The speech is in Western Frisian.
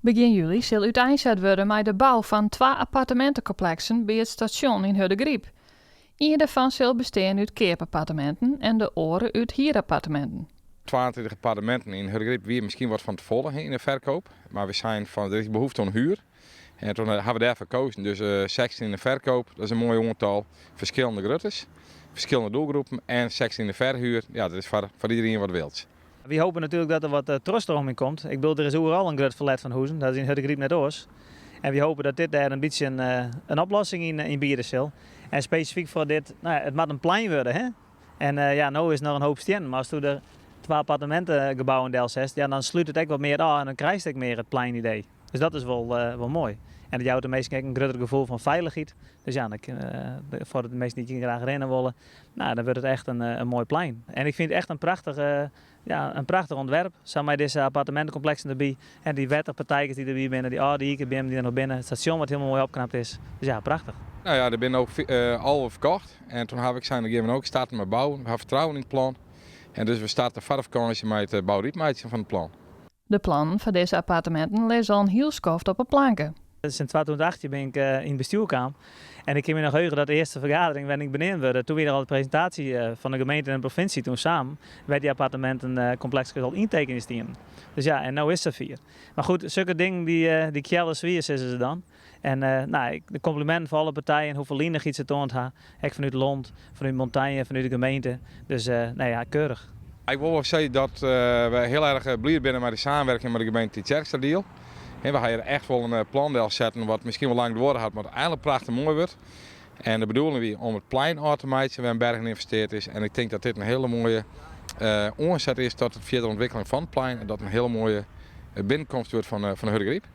Begjin july sil úteinset wurde mei de bou fan twa appartemintekompleksen by it stasjon yn Hurdegaryp. Ien dêrfan sil bestean út keapapparteminten en de oare út hierapparteminten. 32 appartementen yn Hurdegaryp wie miskien wat fan te folle yn de ferkeap. Mar we seinen fan der is behoefte oan huer. En toen hawwe we dêrfoar kozen. Dus 16 yn de ferkeap, dat is in moai oantal. Ferskillende gruttes, ferskillende doelgroepen en 16 yn de ferhuer. Ja, dat is foar iderien wat wils. Wy hoopje natuerlik dat der wat trochstreaming komt. Ik bedoel, der is oeral in grut ferlet fan huzen. Dat is yn Hurdegaryp net oars. En wy hoopje dat dit dêr in bytsje in oplossing yn biede sil. En spesifyk foar dit, no ja, it moat in plein wurde, hè? En ja, no is noch in hoop stiennen, mar asto der twa appartemintegebouwen delsetst, ja, dan slút it ek wat mear ôf en dan krijst ek mear it pleinidee. Dus dat is wol, wol moai. En dat jout de minsken ek in grutter gefoel fan feilichheid. Dus ja, dan, foar de minsken dy't graach rinne wolle, no, dan wurdt it echt in moai plein. En ik fyn it echt in prachtich, ja, in prachtich ûntwerp. Sa mei dizze appartemintekompleksen derby en dy wetterpartijkes dy't derby binne, dy âlde ikebeammen dy't der noch binne, it stasjon wat hielendal moai opknapt is. Dus ja, prachtich. No ja, der binne no 11 ferkocht en toen haw ik sein, dan gean we no ek starten mei bouwen. We ha fertrouwen yn it plan en dus we starte foar de fakânsje mei it bouryp meitsjen fan it plan. De plannen foar dizze apparteminten lizze al in hiel skoft op 'e planke. Sûnt 2018 bin ik yn it bestjoer kaam en ik kin my noch heuge dat de earste fergadering wêryn ik beneamd wurde, toen wie der al de presintaasje fan de gemeente en de provinsje toen samen, wêr't dy appartemintenkomplekskes al yntekene stienen. Dus ja, en no is it safier. Mar goed, sokke dingen dy kealle swier, sizze se dan. En no, de komplimenten foar alle partijen, hoefolle linichheid se toand ha, ek fanút Lont, fanút Montagne, fanút de gemeente. Dus nee, ja, keurich. Ik wol wol sizze dat we hiel erch bliid binne mei de samenwerking mei de gemeente Tytsjerksteradiel. We ha hjir echt wol in plan delsetten wat miskien wol lang duorre hat, mar einlik prachtich moai wurdt. En de bedoeling wie om it plein ôf te meitsjen wêr in berch yn ynvesteard is. En ik tink dat dit in hiele moaie oanset is tot de fierdere ûntwikkeling fan it plein en dat in hiele moaie binnenkomst wurdt fan de Hurdegaryp.